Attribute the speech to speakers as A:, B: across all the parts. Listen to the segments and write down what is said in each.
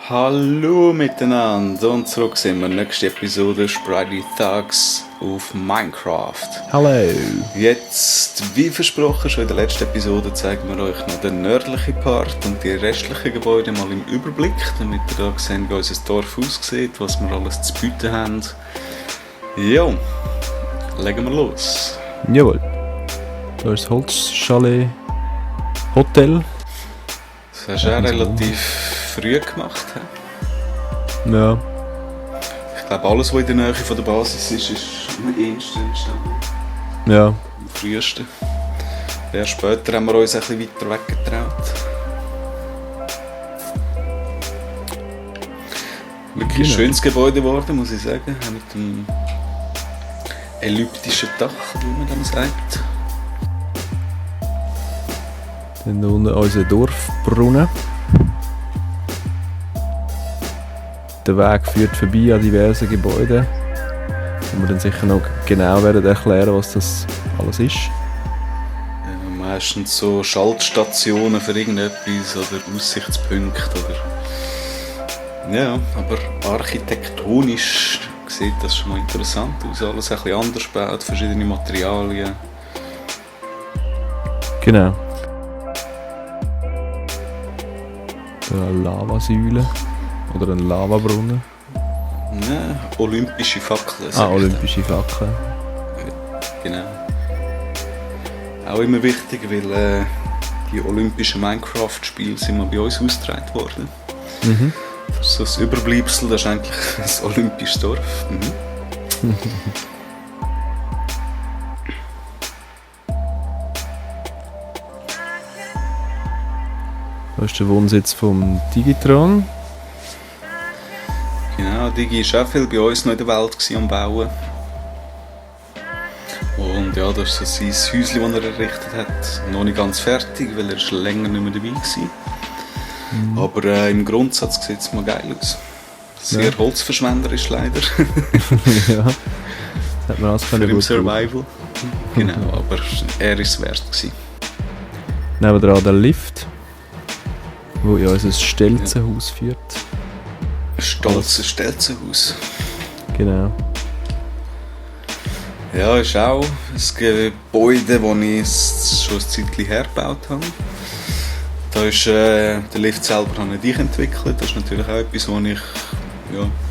A: Hallo miteinander und zurück sind wir. Nächste Episode Sprightly Thugs auf Minecraft.
B: Hallo!
A: Jetzt, wie versprochen, schon in der letzten Episode zeigen wir euch noch den nördlichen Part und die restlichen Gebäude mal im Überblick, damit ihr da seht, wie unser Dorf aussieht, was wir alles zu bieten haben. Ja, legen wir los.
B: Jawohl. Da ist das Holzchalet Hotel.
A: Das hast du auch relativ früh gemacht. He?
B: Ja.
A: Ich glaube, alles, was in der Nähe von der Basis ist am ehesten entstanden.
B: Ja.
A: Am frühesten. Erst später haben wir uns ein bisschen weiter weggetraut. Wirklich ein schönes Gebäude geworden, muss ich sagen. Mit dem elliptischen Dach, wie man dann sagt.
B: Dann da unten unser Dorfbrunnen. Der Weg führt vorbei an diversen Gebäuden. Und wir dann sicher noch genau werden erklären, was das alles ist.
A: Ja, meistens so Schaltstationen für irgendetwas oder Aussichtspunkte. Oder ja, aber architektonisch sieht das schon mal interessant aus. Alles ein bisschen anders gebaut, verschiedene Materialien.
B: Genau. Eine Lavasäule. Oder ein Lavabrunnen.
A: Ja, olympische Fackeln.
B: Olympische Fackeln.
A: Genau. Auch immer wichtig, weil die olympischen Minecraft-Spiele sind mal bei uns ausgetragen worden.
B: Mhm.
A: Das ist so das Überbleibsel, das ist eigentlich ein olympisches Dorf. Mhm.
B: Da ist der Wohnsitz vom Digitron.
A: Genau, Digi war auch viel bei uns noch in der Welt am Bauen. Und ja, das ist so sein Häuschen, das er errichtet hat. Noch nicht ganz fertig, weil er schon länger nicht mehr dabei war. Mhm. Aber im Grundsatz sieht es mal geil aus. Sehr holzverschwenderisch leider.
B: Ja, das hat man alles
A: für
B: gut
A: im Survival. Genau, aber er war es wert gewesen.
B: Nebenan der Lift, wo in unser Stelzenhaus führt.
A: Stolzes Stelzenhaus.
B: Genau.
A: Ja, ist auch ein Gebäude, das ich schon ein Zeitchen hergebaut habe. Da ist der Lift selber habe nicht ich entwickelt. Das ist natürlich auch etwas, was ich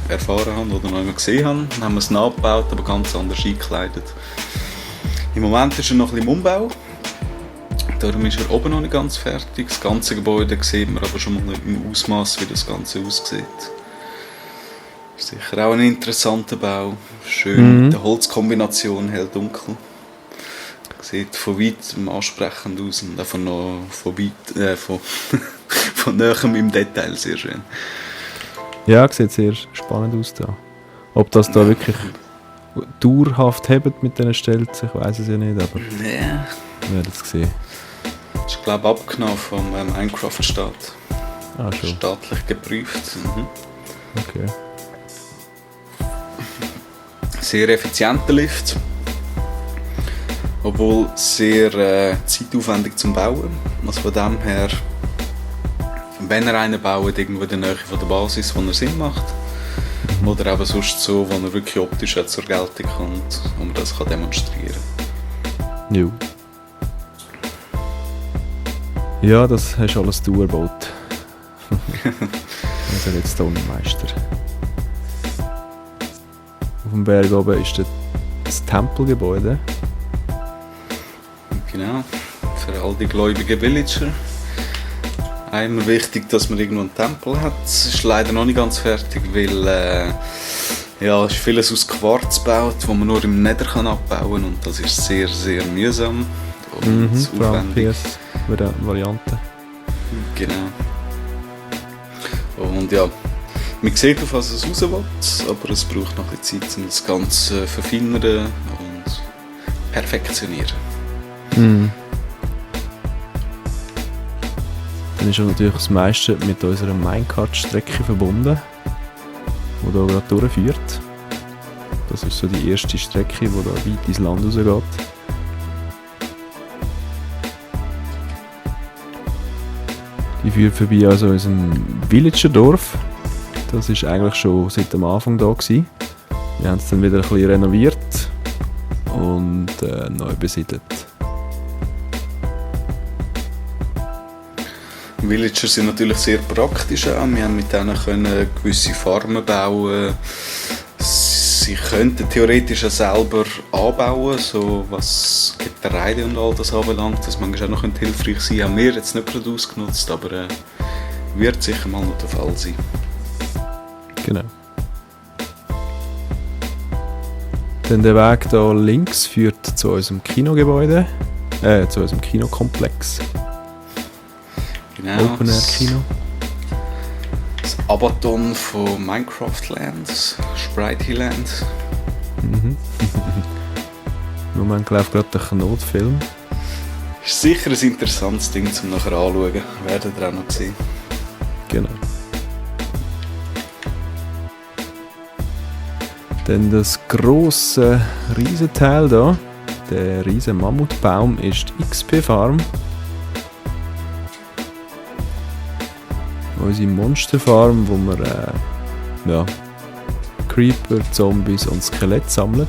A: erfahren habe oder noch einmal gesehen habe. Dann haben wir es nachgebaut, aber ganz anders eingekleidet. Im Moment ist er noch ein bisschen im Umbau. Darum ist er oben noch nicht ganz fertig. Das ganze Gebäude sieht man aber schon mal im Ausmaß, wie das Ganze aussieht. Sicher auch ein interessanter Bau. Schön mit der Holzkombination, hell dunkel. Sieht von weitem ansprechend aus und einfach noch von näherem im Detail sehr schön.
B: Ja, sieht sehr spannend aus da. Ob das da wirklich dauerhaft hebt mit diesen Stelzen, ich weiß es ja nicht, aber
A: Ja.
B: wir werden es sehen.
A: Das ist, glaube ich, abgenommen vom Minecraft-Staat.
B: Ah, schon.
A: Staatlich geprüft. Mhm.
B: Okay.
A: Sehr effizienter Lift. Obwohl sehr zeitaufwendig zum Bauen. Also von dem her, wenn er einen baut, irgendwo in der Nähe von der Basis, wo er Sinn macht. Oder eben sonst so, wo er wirklich optisch zur Geltung kommt und man das kann demonstrieren.
B: Jo. Ja, das hast du alles du erbaut. Also jetzt Tonmeister. Auf dem Berg oben ist das Tempelgebäude.
A: Genau, für all die gläubigen Villager. Einmal wichtig, dass man irgendwo einen Tempel hat. Es ist leider noch nicht ganz fertig, weil es ist vieles aus Quarz gebaut, das man nur im Nether kann abbauen kann. Und das ist sehr, sehr mühsam und aufwendig.
B: Variante.
A: Genau. Und ja, man sieht, auf was es raus will, aber es braucht noch ein bisschen Zeit, um das Ganze zu verfeinern und perfektionieren.
B: Mhm. Dann ist natürlich das meiste mit unserer Minecart-Strecke verbunden, die hier gerade durchführt. Das ist so die erste Strecke, die da weit ins Land rausgeht. Die führt vorbei also unserem Villager-Dorf. Das ist eigentlich schon seit dem Anfang da gewesen. Wir haben es dann wieder ein bisschen renoviert und neu besiedelt.
A: Villager sind natürlich sehr praktisch auch. Wir haben mit denen können gewisse Farmen bauen. Sie könnten theoretisch auch selber anbauen, so was Getreide und all das anbelangt. Das manchmal auch noch hilfreich sein. Haben wir jetzt nicht gerade ausgenutzt, aber wird sicher mal noch der Fall sein.
B: Genau. Dann der Weg hier links führt zu unserem Kinogebäude, zu unserem Kinokomplex.
A: Genau.
B: Open Air Kino.
A: Das Abaton von Minecraft Land, Sprite Land.
B: Mhm. Im Moment läuft gerade der Knotfilm.
A: Ist sicher ein interessantes Ding zum nachher anschauen. Werden ihr auch noch sehen.
B: Genau. Dann das grosse Riesenteil hier, der riesen Mammutbaum, ist die XP Farm. Unsere Monsterfarm, wo wir Creeper, Zombies und Skelette sammeln.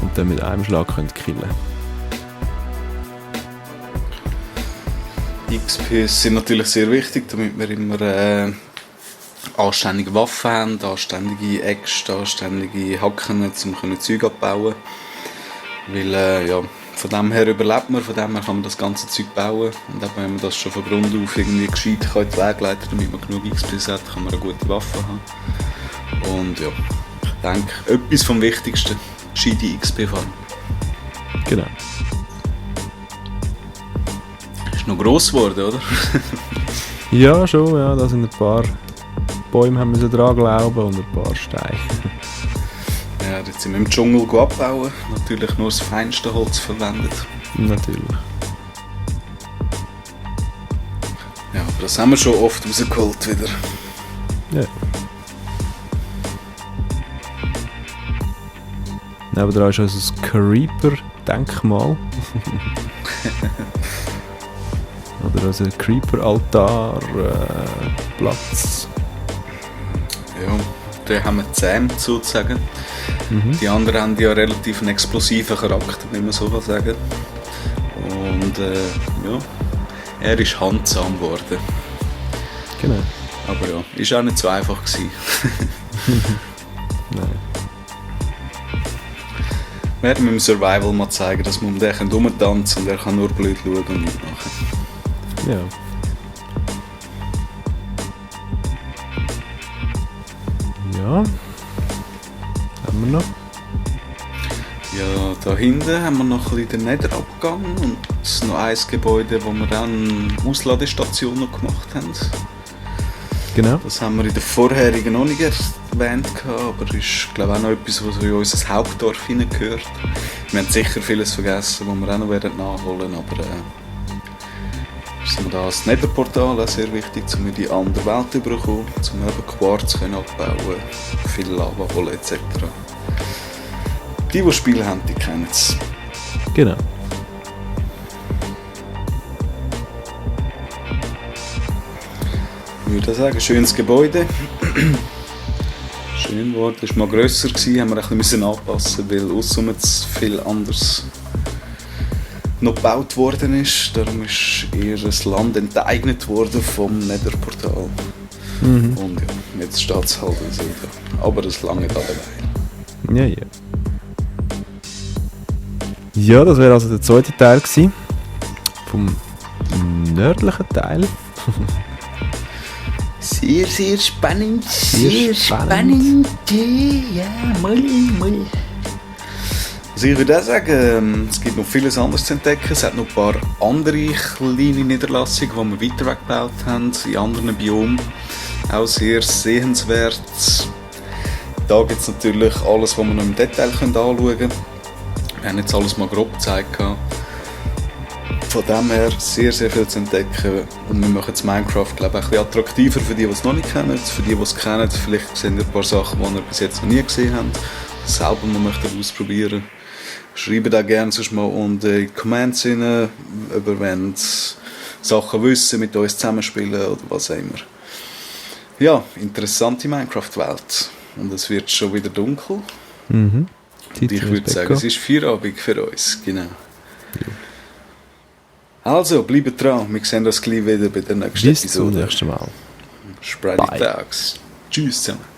B: Und dann mit einem Schlag killen können.
A: XPs sind natürlich sehr wichtig, damit wir immer anständige Waffen haben, anständige Äxte, anständige Hacken, um Zeug abbauen. Weil von dem her überlebt man, von dem her kann man das ganze Zeug bauen. Und auch wenn man das schon von Grund auf irgendwie gescheit in den Weg leiten kann, damit man genug XPs hat, kann man eine gute Waffe haben. Und ja, ich denke, etwas vom Wichtigsten, gescheite XP-Farm.
B: Genau.
A: Ist noch gross geworden, oder?
B: Ja, schon, ja, da sind ein paar Bäume haben wir dran glauben und ein paar Steine.
A: Ja, jetzt sind wir im Dschungel abbauen, natürlich nur das feinste Holz verwendet.
B: Natürlich.
A: Ja, aber das haben wir schon oft rausgeholt wieder.
B: Ja. Nebenan ist also ein Creeper-Denkmal. Oder also ein Creeper-Altar, Platz.
A: Ja, da haben wir gezähmt sozusagen.
B: Mhm.
A: Die anderen haben ja relativ einen explosiven Charakter, wie man so kann sagen. Und er ist handsam geworden.
B: Genau.
A: Aber ja, ist auch nicht so einfach gewesen.
B: Nein.
A: Wir werden mit dem Survival mal zeigen, dass man um den rumtanzen und er kann nur blöd schauen und nicht machen.
B: Ja. Ja. Haben wir noch?
A: Ja, da hinten haben wir noch ein bisschen den Netherabgang und noch ein Gebäude, wo wir dann eine Ausladestation noch gemacht haben.
B: Genau.
A: Das haben wir in der vorherigen noch nicht erwähnt, aber das ist, glaube ich, auch noch etwas, was in unser Hauptdorf hineingehört. Wir haben sicher vieles vergessen, was wir auch noch nachholen werden, aber ist mir das Netherportal auch sehr wichtig, um in die andere Welt zu bekommen, um eben Quarz abbauen, viel Lava holen etc. Die Spiele haben, die kennen es.
B: Genau.
A: Ich würde sagen, schönes Gebäude. Schön geworden, es war mal grösser, haben wir ein bisschen anpassen, weil aussen jetzt viel anders noch gebaut worden ist. Darum ist eher das Land enteignet worden vom Netherportal.
B: Mhm.
A: Und ja, jetzt steht es halt so da. Aber das lange da dabei.
B: Ja, ja. Ja, das wäre also der zweite Teil gewesen. Vom nördlichen Teil.
A: Sehr, sehr spannend.
B: Sehr spannend.
A: Ja, mal. Also ich würde auch sagen, es gibt noch vieles anderes zu entdecken. Es hat noch ein paar andere kleine Niederlassungen, die wir weiter weggebaut haben, in anderen Biomen. Auch sehr sehenswert. Da gibt es natürlich alles, was wir noch im Detail anschauen können. Wir haben jetzt alles mal grob gezeigt. Von dem her sehr, sehr viel zu entdecken. Und wir machen jetzt Minecraft, glaube ich, ein bisschen attraktiver für die, die es noch nicht kennen. Für die, die es kennen, vielleicht sehen ihr ein paar Sachen, die ihr bis jetzt noch nie gesehen habt. Selber noch möchten ausprobieren. Schreibt auch gerne sonst mal unten in die Comments rein, ob ihr wollt Sachen wissen, mit uns zusammenspielen oder was auch immer. Ja, interessante Minecraft-Welt. Und es wird schon wieder dunkel.
B: Mhm.
A: Und ich würde sagen, es ist Feierabend für uns. Genau. Also, bleibt dran. Wir sehen uns gleich wieder bei der nächsten
B: Bis zum
A: Episode.
B: nächsten Mal.
A: Spread it
B: Bye.
A: Tags. Tschüss zusammen.